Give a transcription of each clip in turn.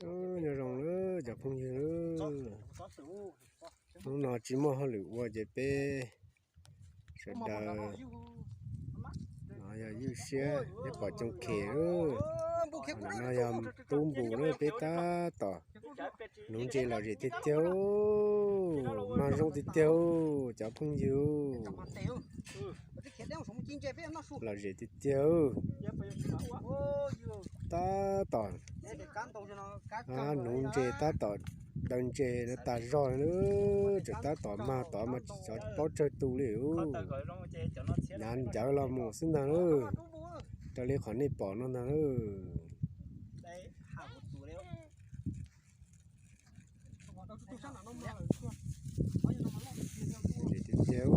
Nyob zoo lawm cov phooj ywg, hnub no tsis muaj hauj lwm ua ces peb sawv daws no yog ywj siab thiab pom coob khev. No yog tub npus na, peb tab tom nuv ntses lom zem tiag tiag, mag zoo tiag tiag cov phooj ywg. Lom zem tiag tiag. Tab tom nuv ntses, tab tom daws ntses no tas zog na, tseem tab tom mag tod mas xyov paub tsawg tus li. Hnav ncawv los mus xwb ntag na, raws li qhov nej pom no ntag na. Tiag tiag,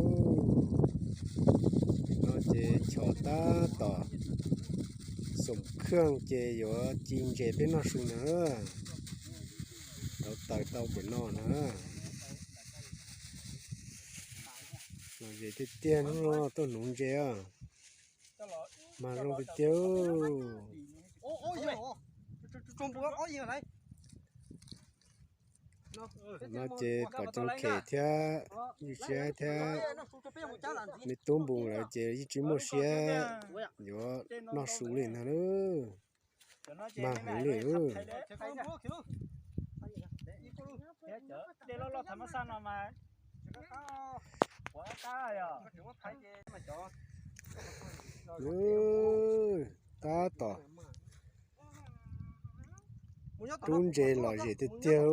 no ces chov tab tom xoom kheej ces yuav ci ntses peb noj su ntag. Tau taws tau pem no na. Lom zem tiag tiag no, tuaj nuv ntses. Mag zoo tiag tiag. No ces pom coob khev thiab ywj siab thiab, me tub npus lawv ces yeej tsis muaj siab yuav noj su li ntag na. Mag heev li. Tab tom rub ntses lom zem tiag tiag,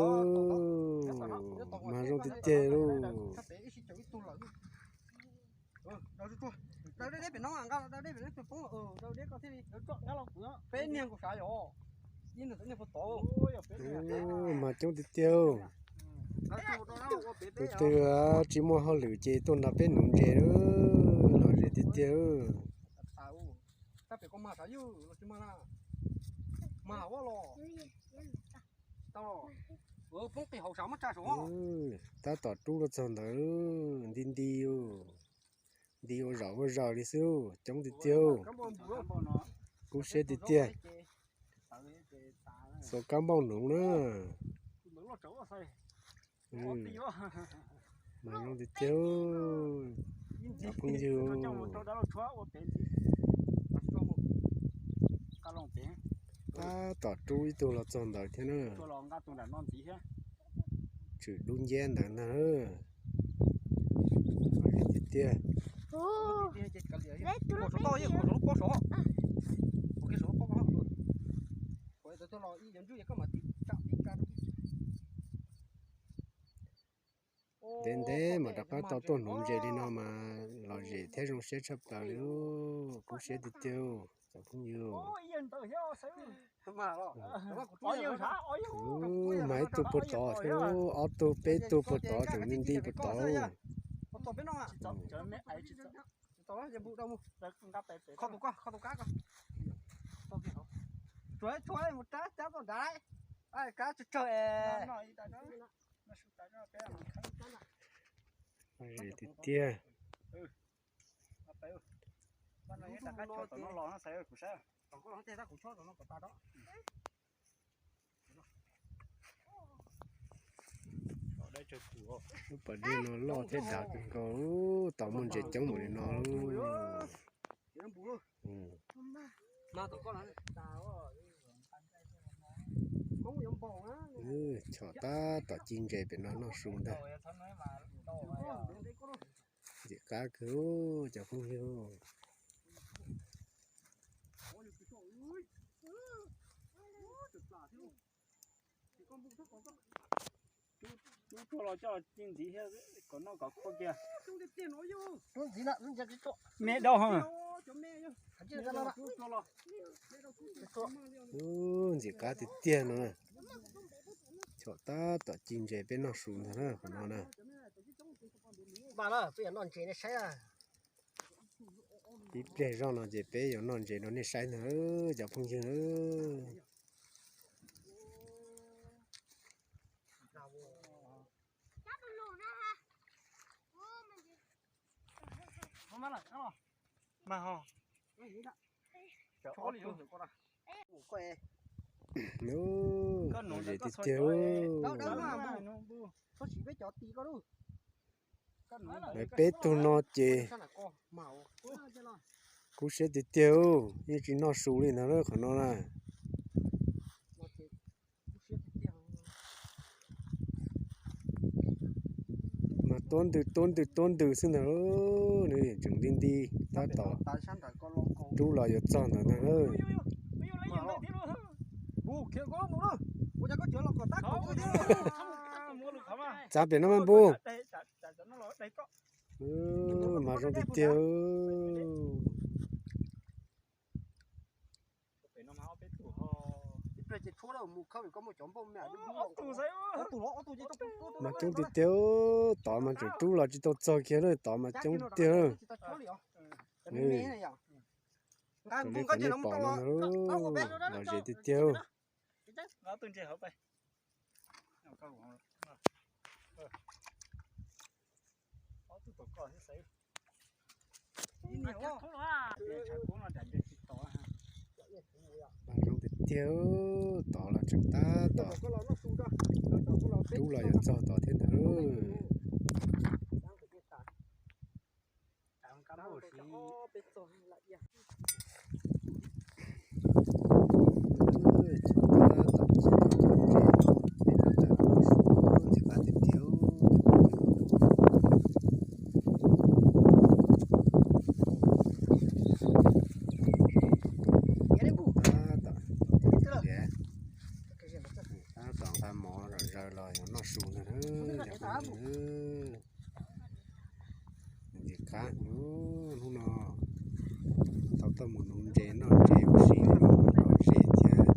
mag zoo tiag tiag lauj. Mag coob tiag tiag. Tus twg tsis muaj hauj lwm ces tuaj nrog peb nuv ntses, lom zem tiag tiag. Tab tom rub los txog ntawd, nti nti, nti ua zom ua zaws li xwb, coob tiag tiag. Kub siab tiag tiag. Xuas kab npauj nuv na. Mag zoo tiag tiag, cov phooj ywg. Tab tom rub ib tug los txog ntawd thiab na. Tshwm dub nciab ntawd ntag. Tiag tiag. Ntev ntev mas rov qab tau tuaj nuv ntses li no mas lom zem thiab zoo siab tshaj plaws li, kub siab tiag tiag cov phooj ywg. Mag ib tug puag tod thiab, ob tug peb tug puag tod tseem nti nti puag tod. Tiag tiag. Lub pas dej no loj thiab dav kawg nkaus, tau muaj ntses coob npaum li no. Chov tab tom ci ntses pem no noj su ntag. Ntxim qab kawg cov phooj ywg. Rub tuaj los coj ci ntxiv thiab kom noj kom khuaj kiag. Me dau. Ntxim qab tiag tiag no. Chov tab tom ci ntses peb noj su ntag na, qhov no na. Ib pliag zoj no ces peb yuav noj ntses rau nej saib ntag cov phooj ywg. Lom zem tiag tiag. Lawv peb tug no ces kub siab tiag tiag, yeej tsis noj su li ntag qhov no na. Mas tuab ntws tuab ntws tuab ntws xwb ntag, nws tseem nti nti tab tom rub los yuav txog ntawd ntag. Txav pem no mas npus. Mas zoo tiag tiag. Mas coob tiag tiag, tod mas tseem rub los tsis tau txog kiag na, tod mas coob tiag. Raws li qhov nej pom no, lom zem tiag tiag. Zoo tiag tiag, tod los tseem tab tom rub los yuav txog tod thiab ntag. Tab tom nqa mov zom zaws los yog noj su ntag. Ntxim qab, hnub no tau tuaj mus nuv ntses noj ntses ua si, noj ntses thiab.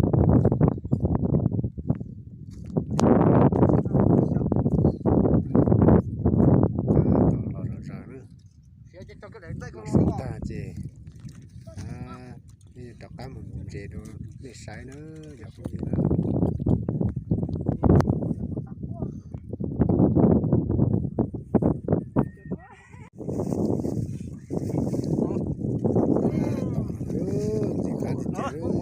Tab tom los zom zaws na. Noj su tag ces rov qab mus nuv ntses rau nej saib na, cov phooj ywg na. Ntxim qab tiag tiag.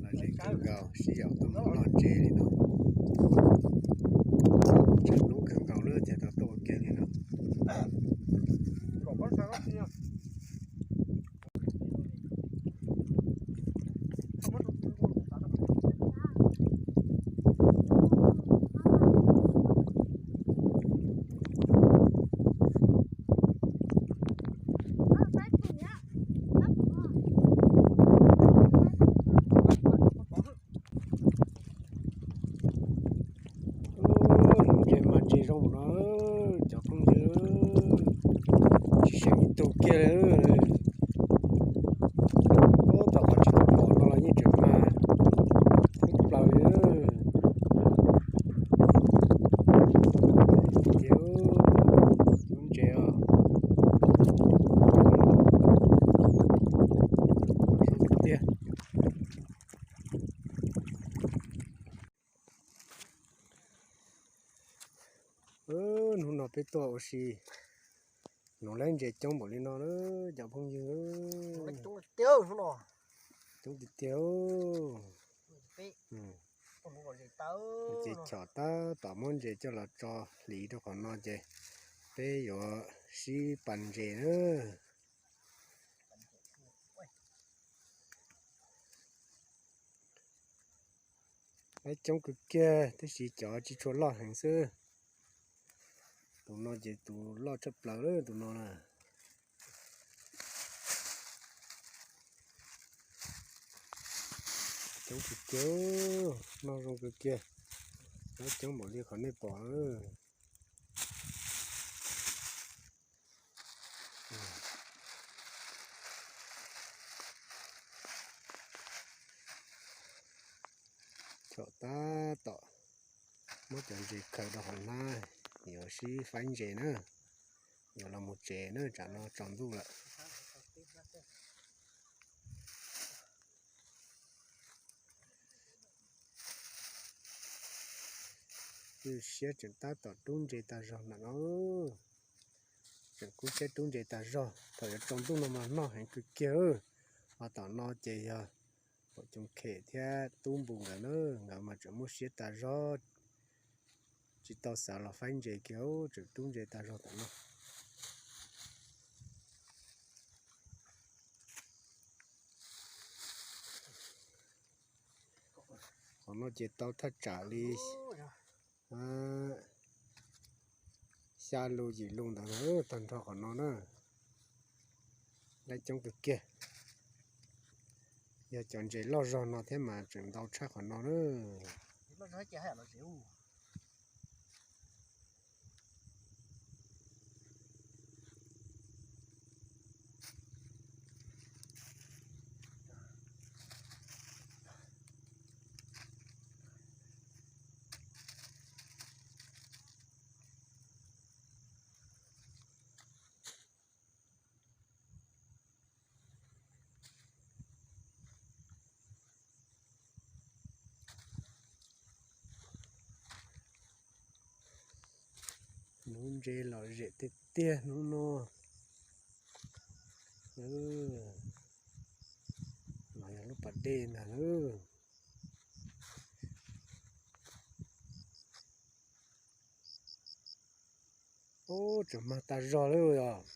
Lom zem kawg nkaus, sib yaum tuaj mus noj ntses li no. Tshav ntuj kawg nkaus na ces tau tuaj ua ke li no. Nuv ntses mas ntses zoo no, cov phooj ywg, tsis seem ib tug kiag li. Tab tom qhov tsis tau pom no los yeej tseem mas thoob plaws li. Tiag, nuv ntses os. Zoo tiag. Hnub no peb tuaj ua si, nuv lawv ntses coob npaum li no na cov phooj ywg. Coob tiag tiag. Ces chom tab tom muab ntses coj los tso hliv rau qhov no ces peb yuav sib pas ntses na. Lawv coob kawg kiag tab sis cov tsis tshua loj heev xwb. Tus no ces tus loj tshaj plaws lawm tus no na. Coob kawg kiag, noj zoo kawg kiag. Lawv coob npaum li qhov nej pom. Chom tab tom muab cov ntses khaws rau hauv hnab, yuav sib faib ntses na, yuav los mus tsev na, tsam no tsaus ntuj lawm. Lub siab tseem tab tom rub ntses tag zog ntawm no. Tseem kub siab rub ntses tag zog, thaum yuav tsaus ntuj no mas noj heev kawg kiag. Ho tom no ces yog Pom Coom Khem thiab Tub Npus nkawd na, nkawd mas tseem muaj siab tag zog, tsis tau xav los faib ntses kiag, tseem rub ntses tag zog tom no. Qhov no ces tau thaj tsam li xya lus yim lus ntawd na, tag nrho qhov no na. Lab coob kawg kiag. Yog cov ntses loj zog no thiab mas tseem ntau tshaj qhov no na. Hnub ntses lom zem tiag tiag hnub no. Los yog lub pas dej ntag lauj. Ub, tseem mag tas zog lawm os.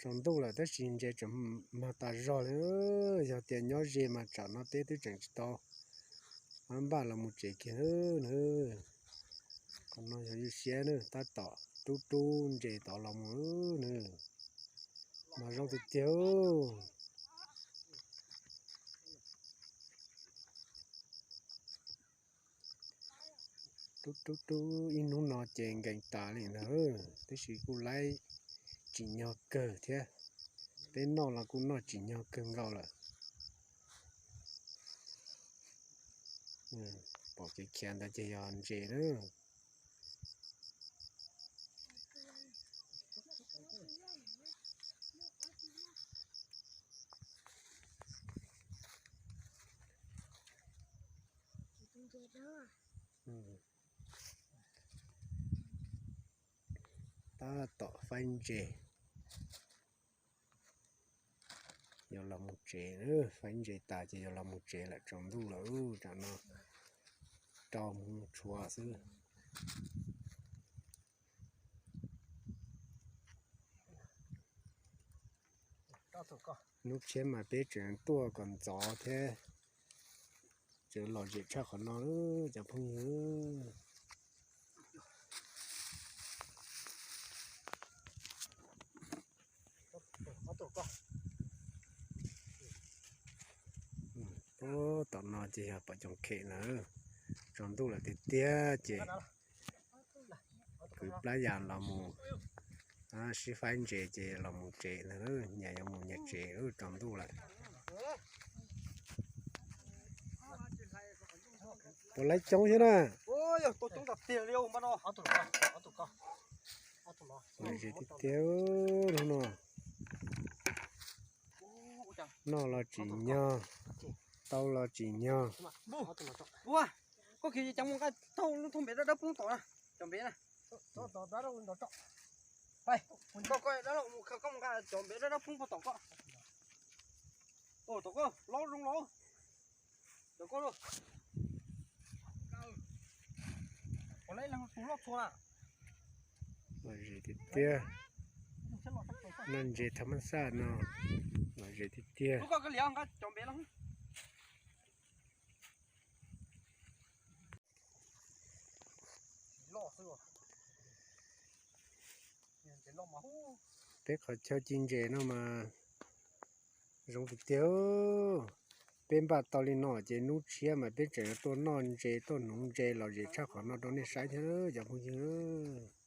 Tsaus ntuj lawm tab sis ntses tseem mag tas zog li. Yog tias nyob ze mas tsam no peb twb tseem tsis tau npaj los mus tsev kiag na. Qhov no yog ywj siab na, tab tom rub rub ntses tod los mus na. Mas zoo tiag tiag. Rub rub rub ib hnub no ces nkees tas li ntag, tab sis kuj laib tsim nyog kawg thiab. Peb noj los kuj noj tsim nyog kawg nkaus lawm. Pom kev khiav ntawd ces yog ntses na. Tab tom faib ntses, yuav los mus tsev, faib ntses tas ces yuav los mus tsev lawm, tsaus ntuj lawm, tsam no rau mus tshuav xwb. Hnub tshiab mas peb tseem tuaj kom ntxov thiab, tseem lom zem tshaj qhov no cov phooj ywg. Tom no ces yog Pom Coom Khem na, tsaus ntuj lawm tiag tiag ces kwv plab yas los mus sib faib ntses ces los mus tsev ntag, nyias yuav mus nyias tsev, tsaus ntuj lawm. Puas laib coob thiab na? Lom zem tiag tiag hnub no. Noj los tsim nyog, tau los tsim nyog. Koj khiav ces mus nqa thauj lub thauj npe dawb dawb poob tom na, cov npe na. Koj, koj, koj mus nqa cov npe dawb dawb poob pog tom koj. Tom koj, laub zoo los. Tom koj lauj. Lom zem tiag tiag. Noj ntses thab mab xaj no lom zem tiag tiag. Peb qhov chaw ci ntses no mas zoo tiag tiag. Peb npaj tau li no ces hnub tshiab mas peb tseem yuav tuaj noj ntses tuaj nuv ntses lom zem tshaj qhov no rau nej saib thiab cov phooj ywg.